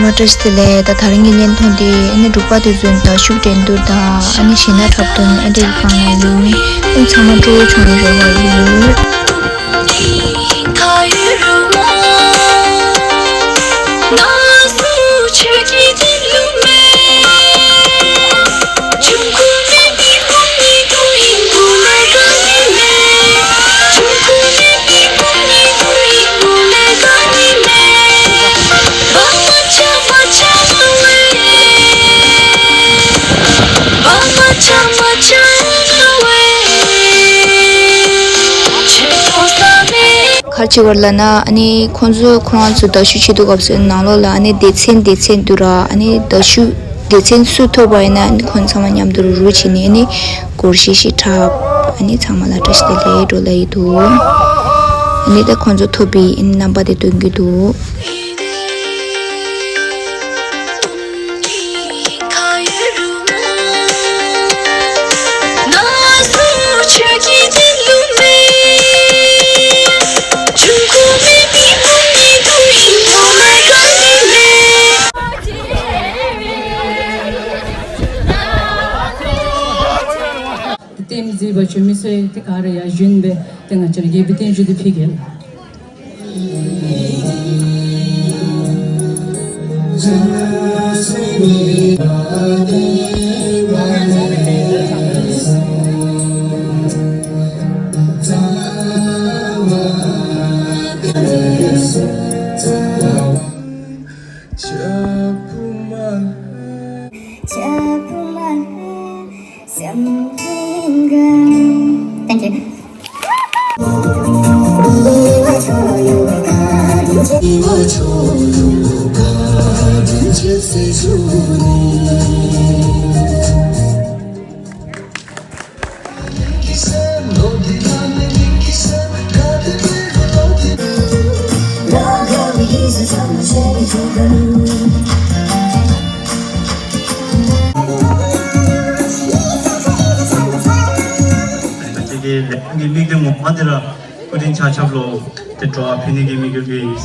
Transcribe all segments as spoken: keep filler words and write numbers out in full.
བཀྲ་ཤིས་བདེ་ལེགས། ད་དེ་རིང་གི་བརྙན་ཐུང་འདི་ཨ་ནི་འབྲུག་པ་དེ་ཚོའི་མདའ་གཞུ་འགྲན་བསྡུར་དང་ཨ་ནི་གཞས་སྣ་འཁྲབ་སྟོན་ཨེ་འདྲ་གི་སྒང་ལ་ཡིན། ཨ་ནི་ཚང་མ་སྤྲོ་བོ་བྱུང་བའི་རེ་བ་ཡོད། ག་རེ་བྱེད་དགོས་རེད་ལབ་ན། ཨ་ནི་ཁོང་ཚོས་ཁོ་རང་ཚོ་མདའ་གཞུ་བྱེད་དུས་སྐབས་སུ་ནང་ལོགས་ལ་ཨ་ནི་སྡེ་ཚན་སྡེ་ཚན་བསྡུ་ར། ཨ་ནི་མདའ་གཞུ་སྡེ་ཚན་སུ་ཐོབ་པ་ཡིན་ན་ཨ་ནི་ཁོང་ཚང་མ་མཉམ་དུ་རུག་རུག་བྱས་ནས་ཨ་ནི་སྒོར་གཞས་ཤིག་འཁྲབ། ཨ་ནི་ཚང་མ་ལ་བཀྲ་ཤིས་བདེ་ལེགས་འགྲོ་ལབ་ཀྱི་འདུག་ཨ་ནི་ད་ཁོང་ཚོ་ཐོབ་པའི་ཨ་ནི་རྣམ་པ་དེ་སྟོན་གྱི་འདུག་རྟེན་མཛད་པ་བྱོན་མི་སོས་དེ་ག་རེ་ཡ་བཞིན་པས་དེ་ང་ཅར་དགེ་བའི་རྟེན་བཞི་དེ་ཕི་གེ་ལ། Thank you. དེ་གའི་ལས་ཁུངས་ཀྱི་དམིགས་དོན་ངོ་མ་དེ་ལ་སྐུ་དྲིན་ཆ་ཁྱབ་ལོ་དེ་སྤྲོ་བ་ཕུལ་ནི་གི་དམིགས་ཡུལ་དེ་ཡིན།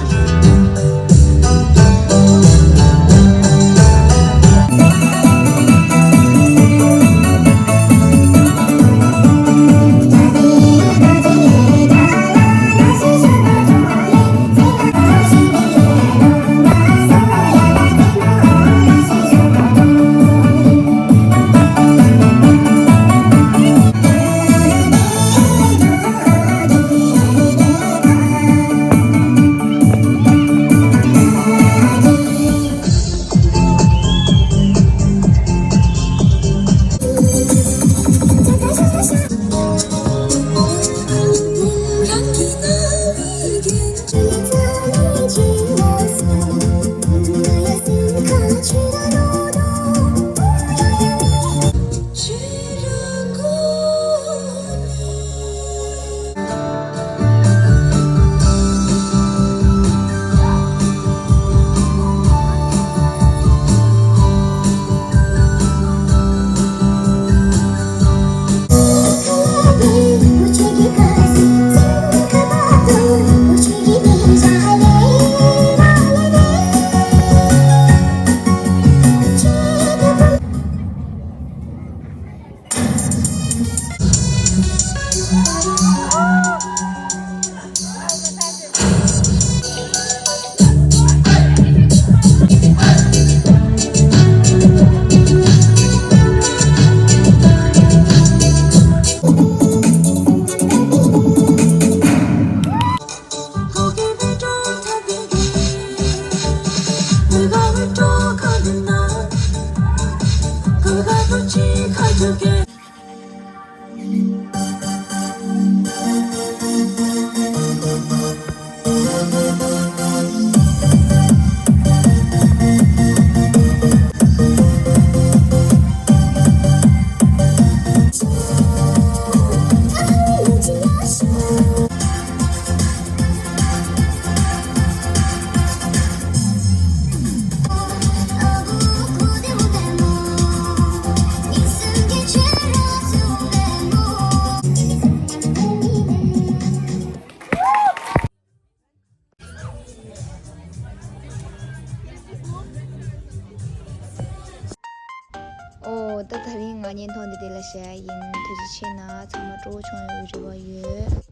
ཨོ་ད་དེ་རིང་ང་བརྙན་ཐུང་འདི་དེ་ལ་བཞག་ཡིན། ཐུགས་རྗེ་ཆེ་གནང་། ཚང་མ་སྤྲོ་བོ་བྱུང་ཡོད་པའི་རེ་བ་ཡོད།